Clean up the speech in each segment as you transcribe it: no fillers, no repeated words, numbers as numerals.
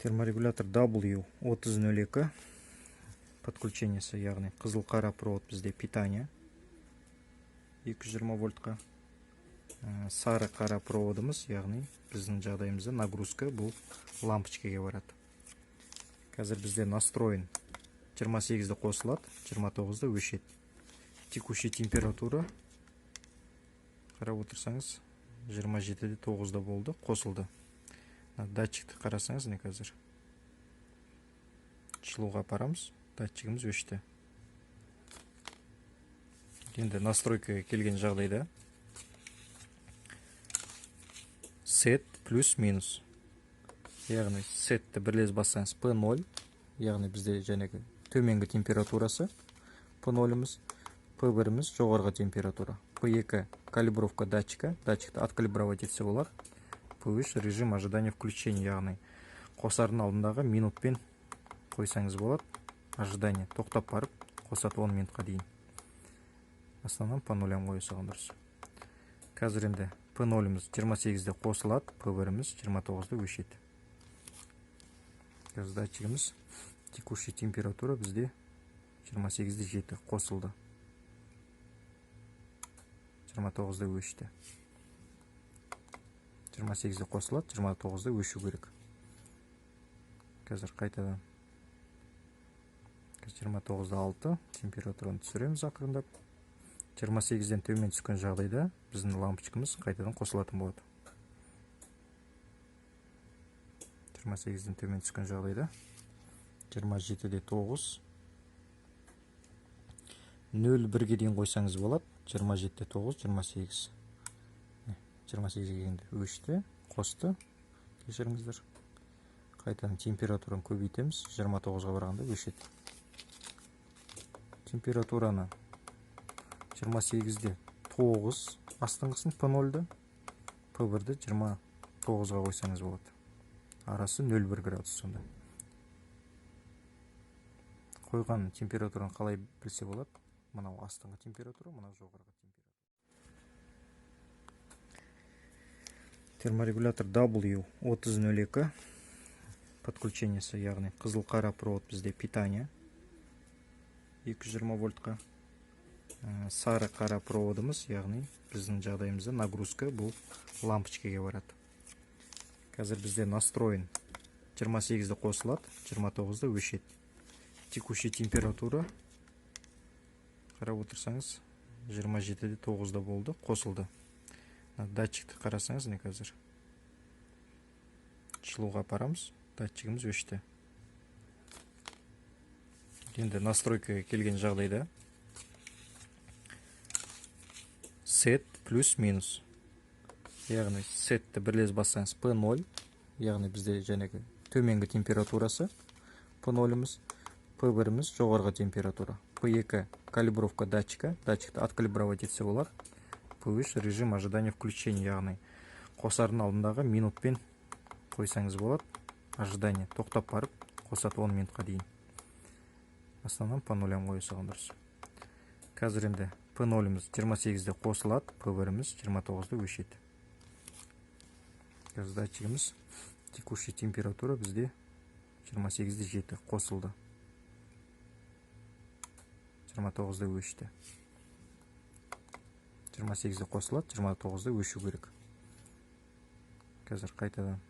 Терморегулятор W3002 подключениесі, яғни қызыл қара провод бізде питание 220 вольтқа. Сары қара проводымыз, яғни біздің жағдайымызда нагрузка бұл лампочкаға барады. Қазір бізде настроен 28-де қосылады, 29-да өшеді. Текущий температура қарап отырсаңыз 27-де 9-да болды, қосылды. Мына датчикті қарасаңыз, міне қазір жылуға апарамыз, датчигіміз өшті. Енді настройкаға келген жағдайда сет плюс минус, яғни сетті бірлес бассаңыз P0, яғни бізде жәнегі төменгі температурасы P0-іміз, P1-іміз жоғарғы температура, P2 калибровка датчика, датчикті откалибровать етсе болады, P3 режим ожидания включения, яғни қосардың алдындағы минутпен қойсаңыз болады, ожидание тоқтап барып қосады 10 минутқа дейін. В основном по нулям қоя салған дұрыс. Қазір енді P0-іміз 28-де қосылады, P1-іміз 29-да өшеді. Қазір датчигіміз текущий температура бізде 28-де 7 қосылды, 29-да өшті. 28-де қосылады, 29-да өшу керек. Қазір қайтадан 29-да 6 температураны түсіреміз ақырындап. 28-ден төмен түскен жағдайда біздің лампочкамыз қайтадан қосылатын болады. 28-ден төмен түскен жағдайда 27-де 9, 0,1-ге дейін қойсаңыз болады. 27-де 9, 28. 28-ге келгенде өшті, қосты, кешіріңіздер. Қайтадан температураны көбейтеміз, 29-ға барғанда өшеді. Температураны 28-де 9 астыңғысын P0-ді, P1-ді 29-ға қойсаңыз болады. Арасы 0,1 градус сонда. Қойған температураны қалай білсе болады? Мынау астыңғы температура, мынау жоғарғы температура. Терморегулятор W3002 подключениесі, яғни қызыл қара провод бізде питание 220 вольтқа. Сары қара проводымыз, яғни біздің жағдайымызда нагрузка бұл лампочкаға барады. Қазір бізде настроен 28-де қосылады, 29-да өшеді. Текущий температура қарап отырсаңыз 27-де 9-да болды, қосылды. Мына датчикті қарасаңыз, міне қазір жылуға апарамыз, датчигіміз өшті. Енді настройкаға келген жағдайда сет плюс минус, яғни сетті бірлес бассаңыз P0, яғни бізде жәнегі төменгі температурасы P0-іміз, P1-іміз жоғарғы температура, P2 калибровка датчика, датчикті откалибровать етсе болады, P3 режим ожидания включения, яғни қосардың алдындағы минутпен қойсаңыз болады, ожидание тоқтап барып қосады 10 минутқа дейін. В основном по нулям қоя салған дұрыс. Қазір енді P0-іміз 28-де қосылады, P1-іміз 29-да өшеді. Қазір датчигіміз текущий температура бізде 28-де 7 қосылды, 29-да өшті. 28-де қосылады, 29-да өшу керек. Қазір қайтадан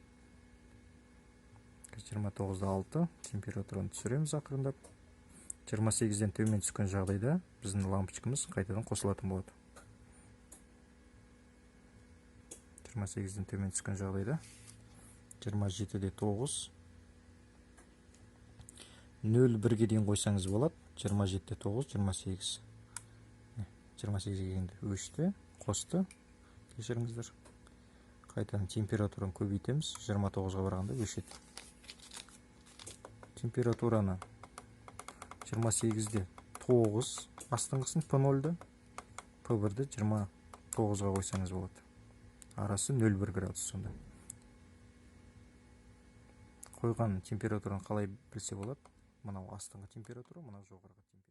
29-да 6 температураны түсіреміз ақырындап. 28-ден төмен түскен жағдайда біздің лампочкамыз қайтадан қосылатын болады. 28-ден төмен түскен жағдайда 27-де 9, 0,1-ге дейін қойсаңыз болады. 27-де 9, 28. 28-ге келгенде өшті, қосты, кешіріңіздер. Қайтадан температураны көбейтеміз, 29-ға барғанда өшеді. Температураны 28-де 9 астыңғысын P0-ді, P1-ді 29-ға қойсаңыз болады. Арасы 0,1 градус сонда. Қойған температураны қалай білсе болады? Мынау астыңғы температура, мынау жоғарғы температура.